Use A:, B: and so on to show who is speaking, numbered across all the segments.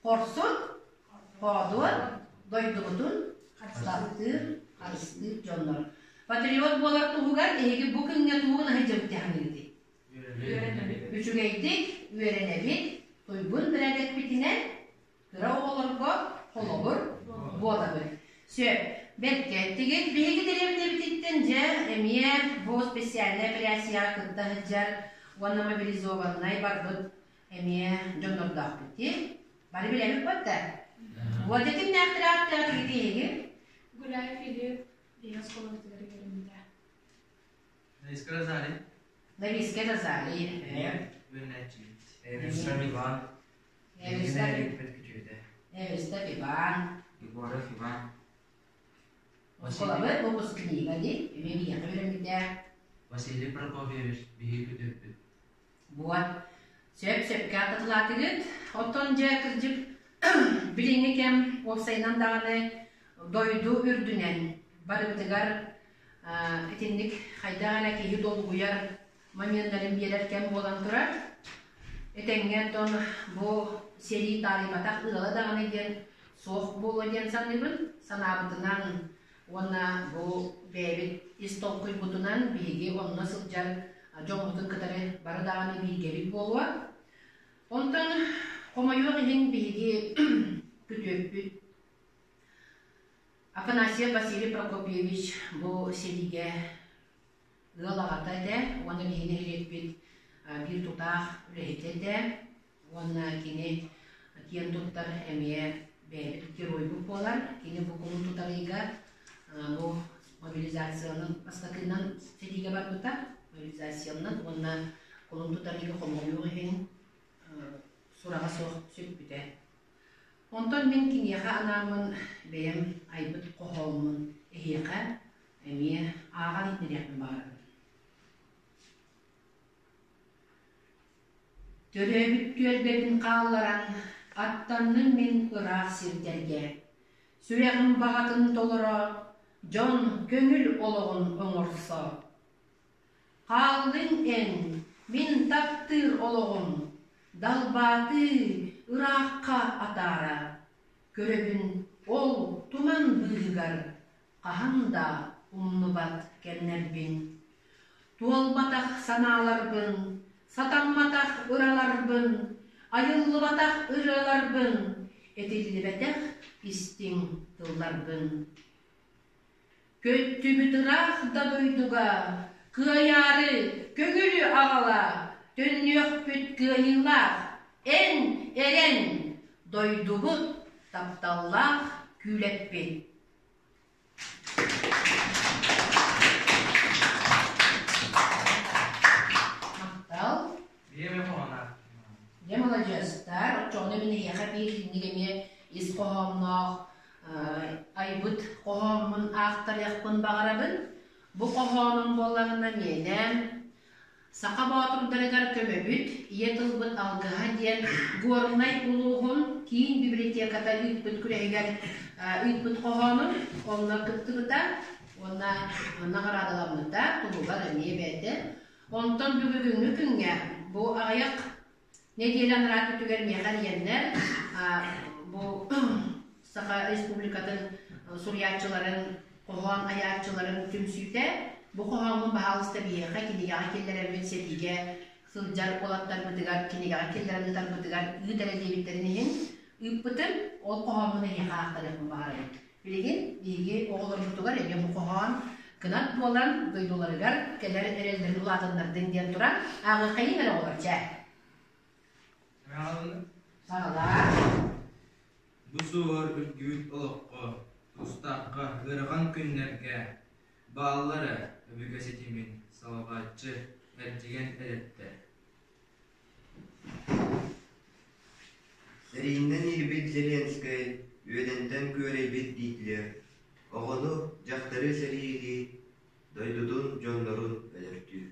A: Хорсун, хоодуот, дойдубутун таптыыр, харыстыыр дьоннор. Патриот буолар туһугар эһиги бу күҥҥэ тугун аһыйдьабыт диэханыгытый? Үчүгэйдик үөрэнэбит, туйгун бэрээдэкпитинэн кыра оҕолорго холобур буолабыт. Сөп. Бэркэ, тигит биһиги дэриэбинэбититтэн дьэ эмиэ бу специальнай операцияҕа кытта сылдьар уонна мобилизованнай барбыт эмиэ дьоннордоохпут дии. Бары билэбит буолта. Вот этимнээхтэр ааттаах тигитиһиги.
B: Гуляев Филипп биһиги оскуолабытыгар үөрэммитэ.
C: Лависка Розалий.
A: Лависка Розалий.
C: Үөрэнээччибит. Эвестов Иван.
A: Эвестов Иван.
C: Егоров Иван.
A: Оскуолабыт выпускнига дии. Эмиэ биһиэхэ үөрэммитэ.
C: Василий Прокопьевич биһиги күтүөппүт.
A: Вот. Сөп-сөпкө атылаатыгыт. Оттон дьэ кырдьык билиҥҥи кэм уопсайынан даҕаны дойду үрдүнэн барыбытыгар итинник хайдах эрэ киһи долгуйар моменнарын биэрэр кэм буолан турар. Этэҥҥэ оттон бу сэрии таарыйбатах ыала даҕаны диэн суох буолуо диэн саныыбын. Санаабытынан уонна бу бэйэбит ис толкуйбутунан биһиги онно сылдьар дьоммутун кытары бары даҕаны бииргэбит буолуо. Онтон хомойуох иһин биһиги күтүөппүт Афанасьев Василий Прокопьевич бу сэриигэ ыал аҕата этэ уонна биһиги нэһилиэкпит биир тутаах үлэһитэ этэ уонна кини киэн туттар эмиэ бэйэбит геройбут буолар. Кини бу кулун тутар ыйга бу мобилизациянан бастакынан сэриигэ барбыта мобилизациянан уонна кулун тутар ыйга хомойуох иһин сураҕа суох сүппүтэ. Онтон мин киниэхэ анааммын бэйэм айбыт хоһооммун эһиэхэ эмиэ ааҕан иһитиннэриэхпин баҕарабын. Төрөөбүт түөлбэбин хаалларан, аттанным мин ыраах сирдэргэ. Сүрэҕим баҕатын толоро, дьон көҥүл олоҕун оҥорсо. Хааллыҥ эн, мин таптыыр олоҕум, далбаатыы ыраахха атаара. Көрөбүн ол туман быыһыгар хаһан да умнубат кэмнэрбин. Туолбатах санааларбын, сатамматах ыраларбын, айыллыбатах ырыаларбын, этиллибэтэх истиҥ тылларбын. Көттүбүт ыраах да дойдуга, кыайаары көҥүлү аҕала, төннүөхпүт кыайыылаах, эн эрэн, дойдубут тапталлаах күүлэппит. Махтал.
C: Биэме хоһоно.
A: Дьэ маладьыастар, оччоҕуна мин эһиэхэ биир итинник эмиэ ис хоһоонноох айбыт хоһооммун аахтарыахпын баҕарабын. Бу хоһоонум буоллаҕына миэнэ Саха боотурдарыгар көмөбүт, ийэ тылбыт алгыһа диэн Горнай улууһун киин библиотеката ыыппыт күрэһигэр ыыппыт хоһоонун онно кыттыбыта уонна наҕараадаламмыта туһугар эмиэ бэйэтэ. Онтон бүгүҥҥү күҥҥэ бу аҕыйах нэдиэлэ анараа өттүгэр миэхэ эрийэннэр бу Саха Республикатын суруйааччыларын, хоһоон айааччыларын түмсүүтэ бу хоһооммун баһаалыста биһиэхэ кинигэҕэ киллэрэммит сэриигэ сылдьар уолаттарбытыгар кинигэҕэ киллэрэн ыытарбытыгар ыыт эрэ диэбиттэрин иһин ыыппытым. Ол хоһооммун эһиэхэ аахтарыахпын баҕарабын. Билигин биһиги оҕолорбутугар эмиэ бу хоһоон кынат буолан дойдуларыгар кэлэр эрэллэрин улаатыннардын диэн туран ааҕыаххайыҥ эрэ оҕолор чээ. Саҕалаа.
C: Бу суоһар үргүбүт олоххо, тустаахха ыарахан күннэргэ бааллара өбүгэ ситимин салҕааччы эрдьигэн эрэттэр.
D: Сэрииннэн иирбит Зеленскэй, үөдэнтэн күөрэйбит Гитлер оҕону, дьахтары сэриилии, дойдутун дьоннорун өлөртүүр.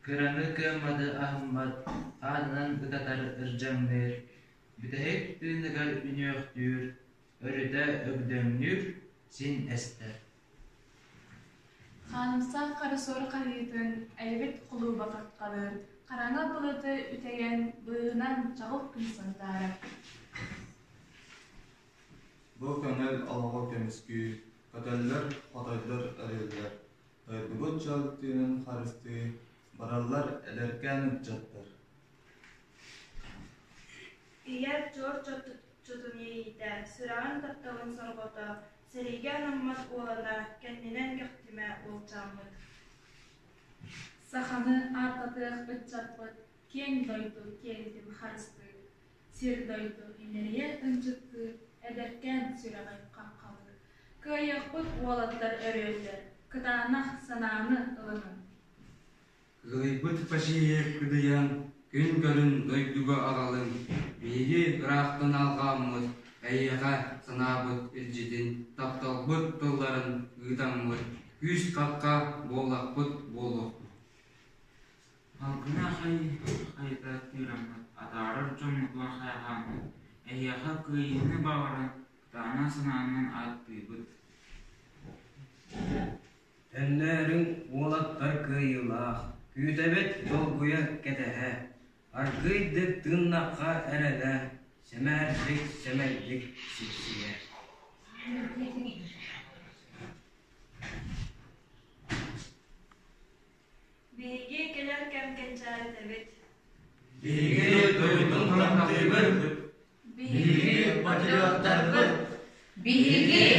C: Кыраны кыамматы аһыммат, аанынан ытатар ырдьаҥныыр, бүтэһик тыыныгар үнүөхтүүр, өрүтэ өгдөҥнүүр, син эстэр
B: Хаанымсах хара суор хаһыытын, эйэбит кулууба. кулуба хаххалыыр, хараҥа былыты үтэйэн, быыһынан чаҕыл күн сандаарар.
E: Бу көҥүл олоҕу көмүскүү, көтөллөр, хотойдор өрүөллэр, дойдубут дьол тыынын харыстыы бараллар эдэркээн ыччаттар.
F: Ийэ чуор чотун иэйиитэ, сүрэҕин тапталын сорҕото, сэриигэ анаммат уолана, кэннинэн кэхтимэ уолчааммыт.
B: Саханы ааттатыах ыччаппыт киэҥ дойду киэлитин харыстыыр, сир-дойду имэрийэ ынчыктыыр, эдэркээн сүрэҕи хаххалыыр. Кыайыахпыт уолаттар өрүөллэр, кытаанах санааны ылыныҥ.
G: Кыайбыт фашиһы кыдыйан, күн көрүн дойдуга аҕалыҥ, биһиги ыраахтан алҕааммыт, эйиэхэ санаабыт илдьитин, тапталбыт тылларын ыытаммыт, күүс-хахха буоллахпыт буолуохпут.
C: Салгыны хайыта тыыраммыт, атаарар дьоммутугар хайҕааммыт, эһиэхэ кыайыыны баҕаран, кытаанах санаанан ааттыыбыт.
G: Төннөөрүҥ уолаттар кыайыылаах, күүтэбит долгуйа кэтэһэ, аргыыйдык тыыннахха эрэнэ, сэмээрдик сэмэйдик сипсийэ.
F: Биһиги кэлэр кэм кэнчээритэбит.
G: Биһиги дойдун таптыыбыт.
H: Биһиги патриоттарбыт.
A: Биһиги!